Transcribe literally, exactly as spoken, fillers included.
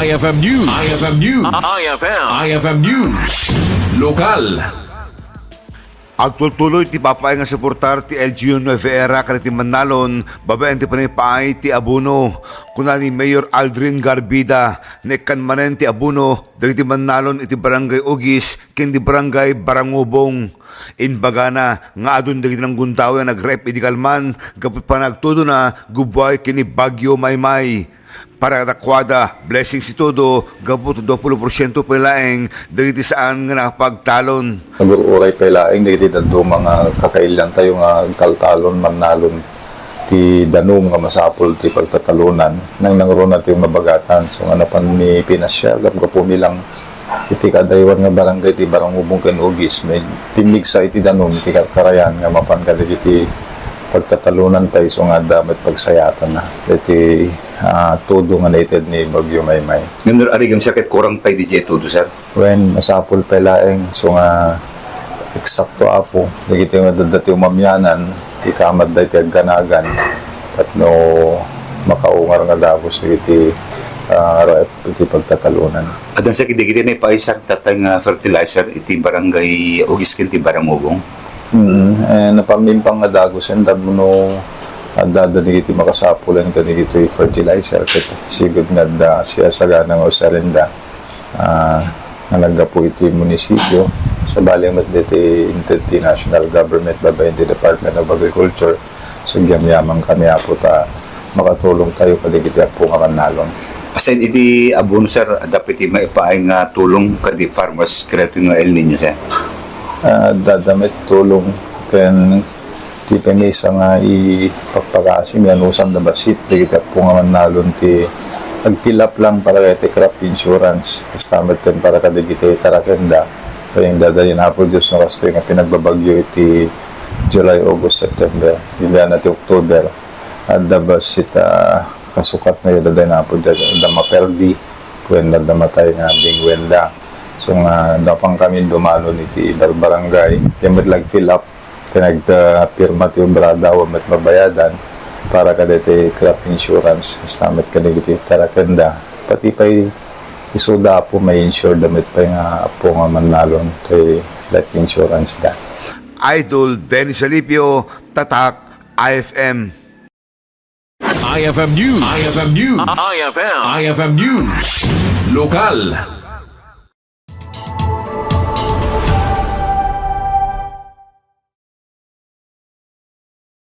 I F M News. I F M News. I F M. I F M News. Lokal. Agtultuloy ti papaay nga suportar ti L G U Nueva Era kadagiti mannalon babaen ti panagpaay ti abono. Kuna ni Mayor Aldrin Garbida, naikkan manen ti abono dagiti mannalon iti Barangay Ugis ken di Barangay Barangubong. Imbagana nga adun dagiti nanggundawi a nagrep idi kalman gapu panagtudona gubuay ken ni Bagyo Maymay. Para kadakuada, blessings ti todo, gapu ta dua pulo porsiento pay laeng dagiti saan nga nakapagtalon. Nagur-uray pay laeng dagiti dadduma nga kakailiantayo nga agtaltalon, mannalon ti danum nga masapul ti pagtatalonan. Nangnangruna ti mabagatan. So, nga napan mi pinasiar, gapgapu mi lang iti kadaywan nga barangay ti Barangubong ken Ugis, may pimmigsa iti danum iti karkarayan nga mapan kadagiti pagtatalonan pay, so nga adda met pagsayatanna iti, ah, todo nga naited ni Bagyo Maymay. Ngem no arigem, sir, ket kurang pay diay todo, sir? Wen, masapul pay laeng, so nga eksakto, Apo, dagiti nga dadda ti umamianan, ikamat da iti agganagan, tapno makaungar nga dagus dagiti, ah, rep iti pagtatalonan. Addan sa kidigiti ni paisar tatay nga fertilizer iti barangay Ugis ken ti Barangubong? Mm, eh, napamimpang nga dagusen tapno adda, adda dagiti makasapul kadagiti fertilizer ket sigud nga adda siya sagana nga usarenda, ah, nga naggapu iti munisipio, sabali met diti inted ti national government babaen ti Department of Agriculture. So, agyamyaman kami, Apo, ta makatulong tayo kadagiti Apo nga mannalon. Aside iti abono, sir, adda pay ti maipaay nga tulong kadi farmers kadagitoy nga El Niño, sir? Ah, adda, adda met tulong ken ti pay maysa nga ipakpakasi, anusan da bassit dagiti Apo nga mannalon ti ag-fill up lang para iti crop insurance. Kasta met ken para kadagiti tarakenda. Kayat dadayen, Apo Dios, no kastoy nga pinagbabagyo iti July, August, September, iti October, adda bassit a kasukatna, dadayen, Apo Dios, adda maperdi, ken adda matay nga binguenda. So nga, napan kami dumalon iti bar-, barangay, ket met la ag-fill up, ken nagpirma ti obrada, awan met mabayadan para kadagiti crop insurance, kasta met kadagiti tarakenda. Pati pay isuda, Apo, ma-insure da met pay nga Apo nga mannalon ti life insurance da. Idol Dennis Alipio, Tatak I F M. I F M News. I F M News. I F M. I F M News. Lokal.